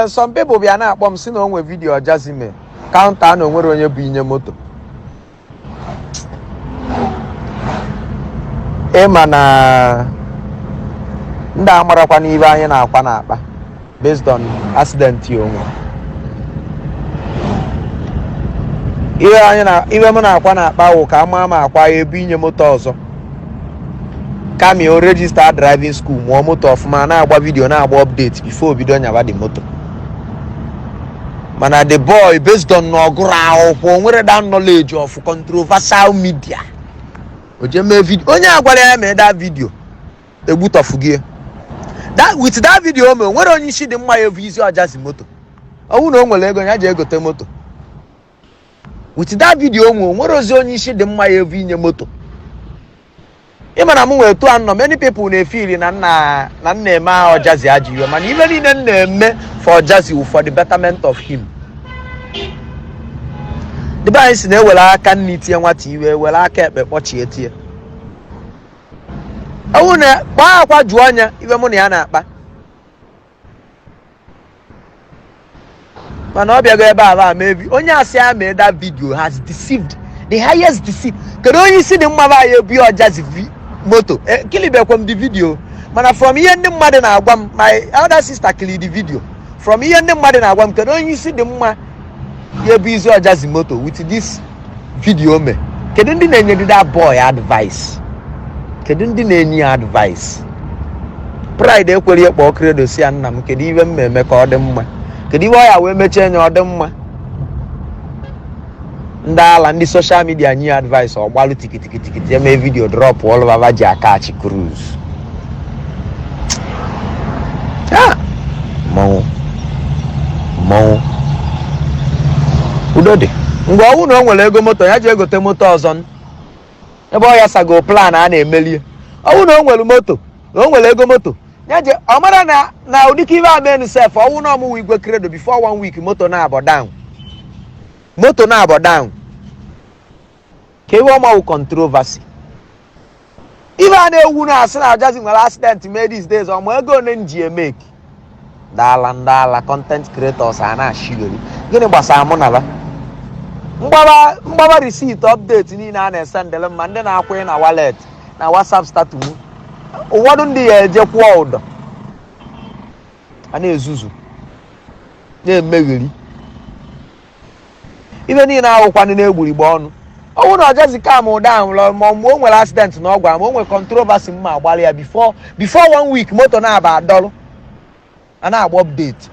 Ee, some people bịa na-akpọ m sị na o nwe video Ojazzy mee counter na o nwere onye bu inye moto. Ịma na ndị amarakwa n'ibe anyị na-akwa na-akpa based on accident ya onwe ihe anyị na ihe m na-akwa na-akpa wụ ka ama ma akwa ya ebu inye moto ọzọ, kama o register driving school, mụọ moto ọfụma, na-agba video, na-agba update before o bido nyaba the moto. Mana the boy, based on na ọ gụrụ akwụkwọ, o nwere that knowledge of controversial media, o jee mee video. Onye a gwara ya mee that video egbutọfugie that with that video o mee. O nwere onye isi dị mma ya evu isi Ojazzy moto? Ọ bụrụ na o nwere ego ya ji egote moto, with that video o nwe, o nwere ozi onye isi dị mma ya evu inye moto? Ịma na m nwere tụ anọ, many people na-efili na nna na nna eme Ojazzy ajọ iwe, mana ibe niile m na-eme for Ojazzy wụ for the betterment of him. Debe anyị si na-ewere aka nne tie nwata iwe, were aka ekpe kpọchie tie. Ọwụ na kpaa akwa jụọ anya iwe mụ na ya na-akpa, mana ọ bịago ebe a ba mee. Onye asị ya mee that video has deceived the highest deceive. Kedu onye isi dị mma ba ya ebu Ojazzy moto? Kilibekwa m the video, mana from ihe ndị mmadụ na-agwa m, my elder sister kili the video, from ihe ndị mmadụ na-agwa m, kedu onye isi dị mma ya ebu izi Ojazzy moto with this video mee? Kedu ndị na-enye that boy advice? Kedu ndị na-enye ya advice? Pride ekwere ya kpọọ Credo si ya, nna m, kedu ihe m eme ka ọ dị mma? Kedu ihe ọ ya wee mechie nya ọ dị mma? Ndị ala ndị social media nye ya advice, ọ gbalụ tikitikitikiti eme video drop ọlụbaba ji akachi cruise. Ah, mmọnwụ mmọnwụ udo dị. Mgbe ọ bụrụ na o nwere ego moto ya ji egote moto ọzọ, ebe ọ ya sago plan a na-emelie. Ọ bụrụ na o nwere moto, na o nwere ego moto ya je, ọ mara na na ụdịka ibe amenu sef. Ọwụ na ọmụwụ Igwe Credo, before one week moto na-abọ down, moto na-abọ down. Ka iwe ọmawụ controversy ibe a na-ewu na-asị na Ojazzy nwere accident mee these days. Ọma ego one m ji emeki daala ndị ala content creators a na-ashigori. Gịnị gbasara mụ na ba mgbaba mgbaba receipt update niile a na-esendele m, ma ndị na-akwụnye na wallet na WhatsApp status m? Ụfọdụ ndị ya eje kwụọ ụdọ a na-ezuzu na-emegheri ibe niile ahụkwanụ na-egburigbe ọnụ. Ọ bụrụ na Ojazzy calm down ma mgbe o nwere accident na ọgwụ ma o nwere controversy mma agbalị ya before one week moto na-aba adọlụ a na-agba update.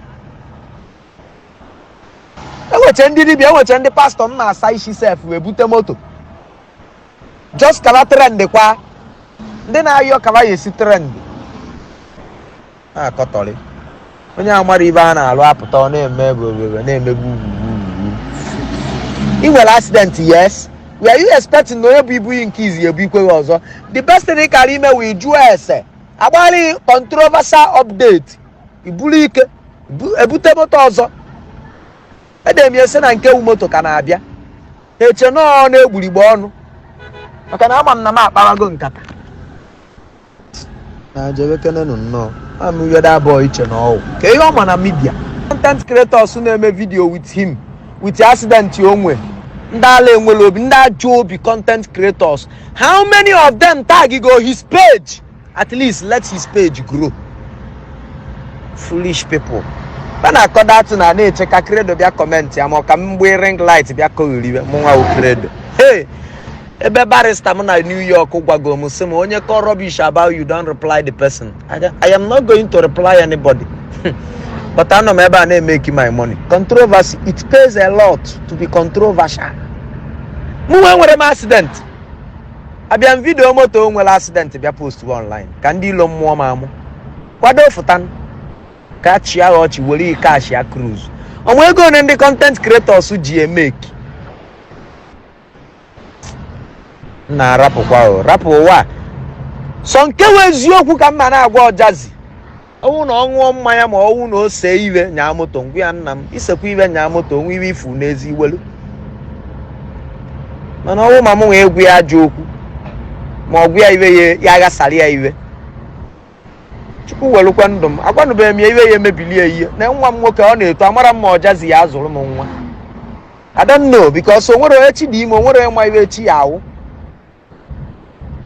Enweche ndị dibịa, enweche ndị pastọ m na-asa isi sef wee bute moto just kaba trend kwa. Ndị na-ayọ kaba ya esi trend na-akọtọrị onye amara ibe a na-alụ apụta, ọ na-eme ebe na-emegbu ugwu. Ị nwere accident, yes. Were you expecting na onye bụ ibu yi nke izi ebu ikwe ọzọ? The best thing ị kara ime wee jụọ ese agbali controversial update, iburu ike ebute moto ọzọ. Edem ya ese na nke wu moto ka na-abịa eche nọọ na-egburigbe ọnụ, maka na ama m na m akpawago nkata na jebekenenu nnọọ ama ihe da abụọ iche na ọwụ ka ihe ọma na media content creators na-eme video with him with accident onwe. Ndị ala enwere obi, ndị ajọ obi content creators, how many of them tag go his page? At least let his page grow. Foolish people ba na-akọ datụ na na-eche ka Credo bịa comment ya, ma ọ ka m gbee ring light bịa kọgheriwe mụ nwa wụ Credo. Hey, ebe barrister m na New York gwago m sị m, onye call rubbish about you, don't reply the person. I am not going to reply anybody, but anọ m ebe a na-emeki my money. Controversy, it pays a lot to be controversial. Mụ nwe nwere m accident, abịa m video moto o nwere accident, bịa post online ka ndị ilo mmụọ m amụ kwado fụtan ka chịa ha ọchị were cash ya cruise. Ọnwa ego one ndị content creators ji emeki na-arapụkwa o rapụ ụwa sọ nke wụ eziokwu ka mma na-agwa Ojazzy. Ọnwụ na ọ ṅụọ mmanya, ma ọnwụ na o see iwe nyaa moto, ngwa ya, nna m, isekwa iwe nyaa moto, onwe iwe ifu n'ezi iwelu. Mana ọnwụ ma mụ nwee egwu ya ajọ okwu, ma ọ gwa ya iwe ya, ya aghasara ya iwe. Chukwu welukwa ndụ m. Agwanụbeghị m ya iwe ya emebilie ihe na nwa m nwoke ọ na-eto. Amara m ma Ọjazi ya azụrụ m nwa. I don't know, because o nwere echi dị ime, o nwere ịma iwe echi ya awụ.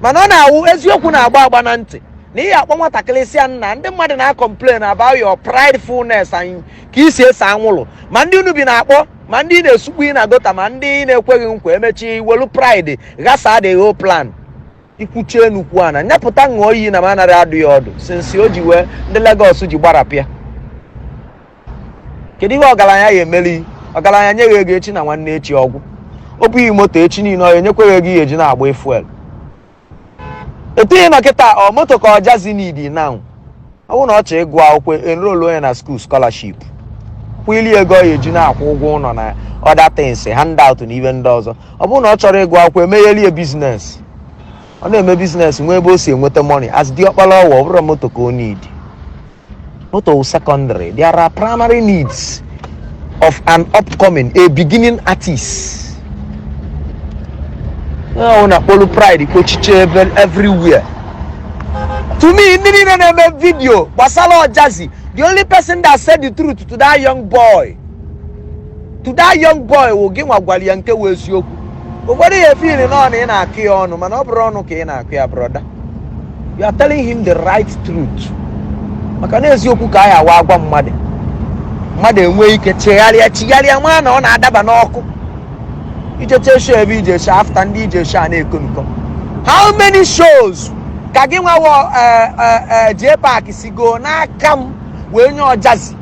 Mana ọ na-awụ eziokwu na-agba agba na ntị na ihe akpọ nwatakịrị si ya, nna, ndị mmadụ na-complain about your pridefulness and ka isi ese anwụrụ, ma ndị unu bi na-akpọ, ma ndị na-esukpu ị na gota, ma ndị na-ekweghị nkwa. Emechi welu pride ghasa the whole plan. Ikwuchie nnukwu a na nyapụta, ṅụọ iyi na m anaghị adụ ya ọdụ since o ji wee ndị Lagos ji gbarapịa. Kedu ihe ọgaranya ya emeli? Ọgaranya nye ya ego echi na nwanne echi ọgwụ o bughị moto, echi niile ọ enyekwa ya ego ihe eji na-agba fuel. Etu ị nọ kịta, ọ moto ka Ọjazi need now? Ọ bụrụ na ọ chọọ ịgụ akwụkwọ, enroll onye na school scholarship, kwụili ego ọ ya eji na-akwụ ụgwọ ụlọ na other things, handout na ibe ndị ọzọ. Ọ bụrụ na ọ chọrọ ịgụ akwụkwọ, emegheli ya business, ọ na-eme business, nwee ebe o si enweta money as diọkpara ọwa. Ọ bụrụ moto ka o need, moto wụ secondary. There are primary needs of an upcoming, a beginning artist. Ọ na kpolu pride kpochiche ebe everywhere. To me, ndị niile na-eme video gbasara Ọjazi, the only person that said the truth to that young boy, to that young boy wụ gị nwa gwara ya nke wụ eziokwu. Ụfọdụ ya efili nọ na ị na-akụ ya ọnụ, mana ọ bụrụ ọnụ ka ị na-akụ ya, brother, you are telling him the right truth, maka na eziokwu ka a ya awa agwa mmadụ, mmadụ enwe ike chegharịa, chigharịa, nwa na ọ na-adaba n'ọkụ. Ijeche show ebe ije show, after ndị ije show a na-eko nkọ, how many shows ka gị nwawo jee park si go n'aka m wee nye Ọjazi?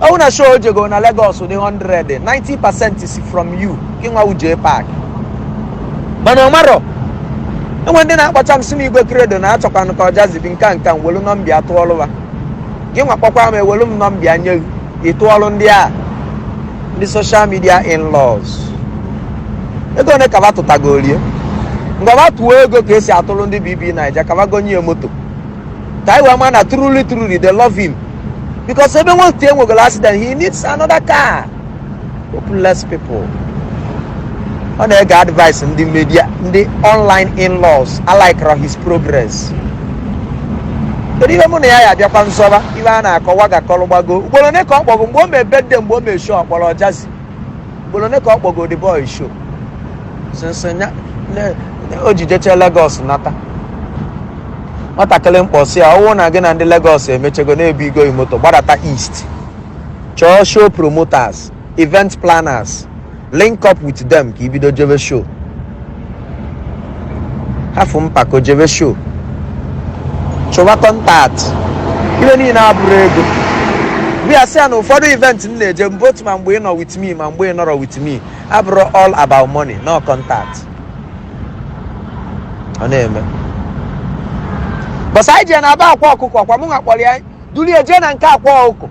Ọ na show o jego na Lagos dị 100, 90% si from you, gị nwawu jee park. Mana ọ marọ enwe ndị na-akpọcha m si m, Igwe Credo, na-achọkwanụ ka Ọjazi bi nka nka m welu nọmba tụọlụwa gị nwa. Kpọkwa m, ewelu m nọmba nye gị, ịtụọlụ ndị a, ndị social media in-laws. Ego one ka ba tụtagorie? Ngwa, tụọ ego ka esi atụrụ ndị BB Naija ka ba gonye moto, ka anyị wee ma na truly, truly they love him, because ebe nwoke enwegoro accident, he needs another car. Hopeless people. Ọ na-ege advice ndị media, ndị online in-laws alikere his progress. Kedu ihe mụ na ya ya abịakwa nzọba ihe a na-akọwa gakọrọ gbago? Ugboro one ka ọ kpọgo mgbe o mee birthday, mgbe o mee show, ọ kpọrọ Ọjazi? Ugboro one ka ọ kpọgo the boy show since o ji jechee Lagos nata? Nwatakịrị mkpọsi ya ọwụ na gị na ndị Lagos emechego na-ebu igoyi moto gbadata east, chọọ show promoters, event planners, link up with them ka ibido jebe show. Hafụ mpako, jebe show, chụba contact. Ihe niile abụrụ ego. Bịa sị ya na ụfọdụ event m na-eje both, ma mgbe ị nọ with me, ma mgbe ị nọrọ with me, abụrụ all about money, no contact. Ọ na-eme bọsa anyị jee na aba Akwa Ọkụkọ kwa, mụ nwa kpọrọ ya dulie jee na nke Akwa Ọkụkọ.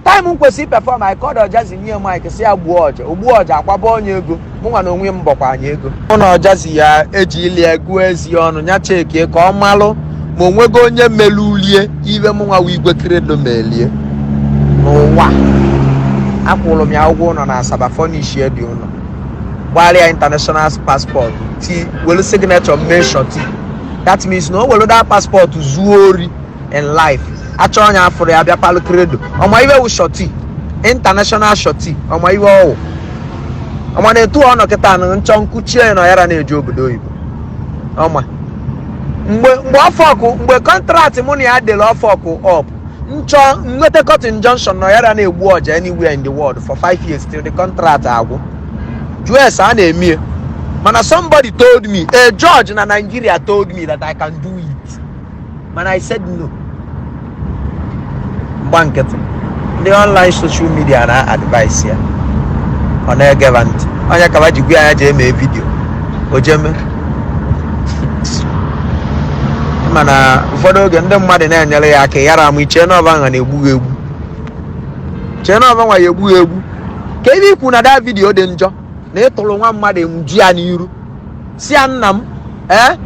Time m kwesịrị perform, I called Ọjazi, nye mic, si ya gbuo ọja. Ogbuo ọja, akwaba onye ego. Mụ nwa na onwe m bọkwa anyị ego. Mụ na Ọjazi ya eji ilie gụọ ezi ọnụ ya, chekie ka ọ malụ ma onwego onye melulie ibe mụ nwa Igwe Credo melie n'ụwa. Akwụrụ m ya ụgwọ ụlọ na Asaba, furnish dị ụlọ, gbalịa international passport, ti welu signature mee surety. That means na o welu that passport zuo ori in life, achọ onye afụrụ ya bịa palụ Credo. Ọma iwe wụ surety, international surety. Ọma iwe ọwụ, ọma na-etu ọ nọ kịta na nchọ nkuchie na ọyara na-eje obodo oyibo. Ọma mgbe ọfọkụ, mgbe contract mụ na ya dere ọfọkụ up, nchọ nweta court injunction na ọyara na-egbu ọja anywhere in the world for 5 years till the contract agwụ. US a na-emie, mana somebody told me, a judge na Nigeria told me that I can do it, mana I said no. Mgba nkịtị. Ndị online social media na advice ya, ọ na-egeba ntị. Onye kaba jikwa ya jee mee video o jeme. Mana ụfọdụ oge ndị mmadụ na-enyere ya aka yara amụ ichee na ọba nha na-egbu ha egbu, chee na ọba nwa ya egbu ha egbu. Ka ebe ikwu na that video dị njọ na ịtụrụ nwa mmadụ enwuju ya n'iru, si ya, nna m, ee,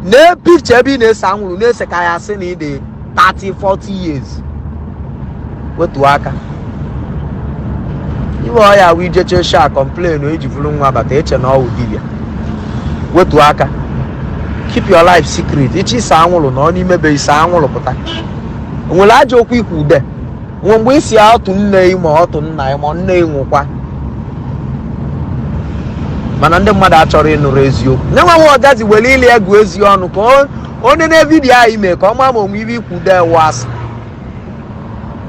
nee picture ebe ị na-ese anwụrụ, na-ese ka ya sị na ị dị 30 40 years. Wetuo aka iwe ọya wụ ijeche sha complain o eji bụrụ nwa bata eche na ọwụ dibịa. Wetuo aka. Keep your life secret. Ị chọ ise anwụrụ nọ n'ime be, ise anwụrụ pụta. Nwere ajọ okwu ikwu ude nwe mgbe ị sị ọtụ nne ma ọtụ nna ma nne nwụkwa, mana ndị mmadụ achọrọ ịnụrụ eziokwu. Nye nwa nwa Ọjazi were ili egwu ezi ọnụ ka o nene vidiyo ahụ ime ka ọ maa ma onwe ibe ikwu de wụ asị.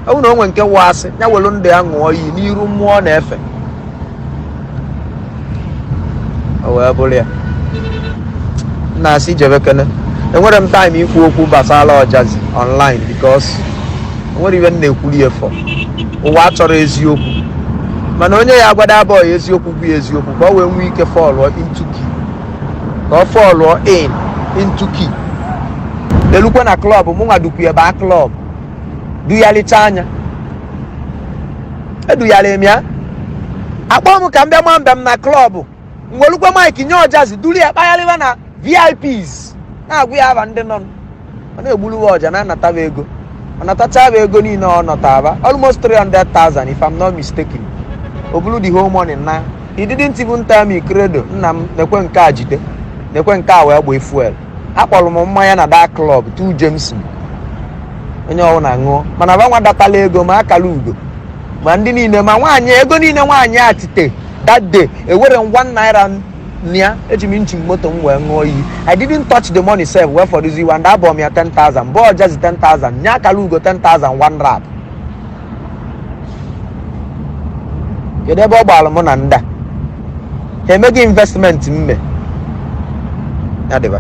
Ọ bụ na o nwe nke wụ asị, ya welu ndụ ya ṅụọ iyi n'iru mmụọ na-efe, o wee bụrụ ya. M na-asị jebekene, enwere m time ikwu okwu gbasara Ọjazi online because enwere ibe m na-ekwuri ya for. Ụwa achọrọ eziokwu, mana onye ya agwada abụọ ya eziokwu bụ eziokwu ka ọ wee nwee ike fọlụọ into key, ka ọ fọlụọ in into key. Elukwe na club, mụnwa dukwu ebe a club duyalicha anya eduyara m ya, akpọ m ka m bịa maa mbem na club. M welukwa mic nye Ọjazi, duru ya kpagharịba na VIPs, na-agwa ya aba ndị nọ. Ọ na-egburu ọja na-anataba ego. Ọ natachaba ego niile, ọ nọtaba almost 300,000, if I'm not mistaken. O buru the whole money na he didn't even tell me. Credo, nna m, nekwe nke a, jide, nekwe nke a, wee gbaa fuel. Akpọrọ m mmanya na that club, two Jameson, onye ọbụla ṅụọ. Mana banwa datala ego ma akara ugo ma ndị niile ma nwaanyị, ego niile nwaanyị a tite that day, ewere m ₦1 na ya. Eji m engine moto m wee ṅụọ iyi. I didn't touch the money sef. Wee fọdụzi iwa ndị abụọ m ya 10,000, bọọ Ọjazi 10,000, nye akara ugo 10,000, one rap. Kedu ebe ọ gbara mụ na ndị a ha emeghị investment mme ya dịba?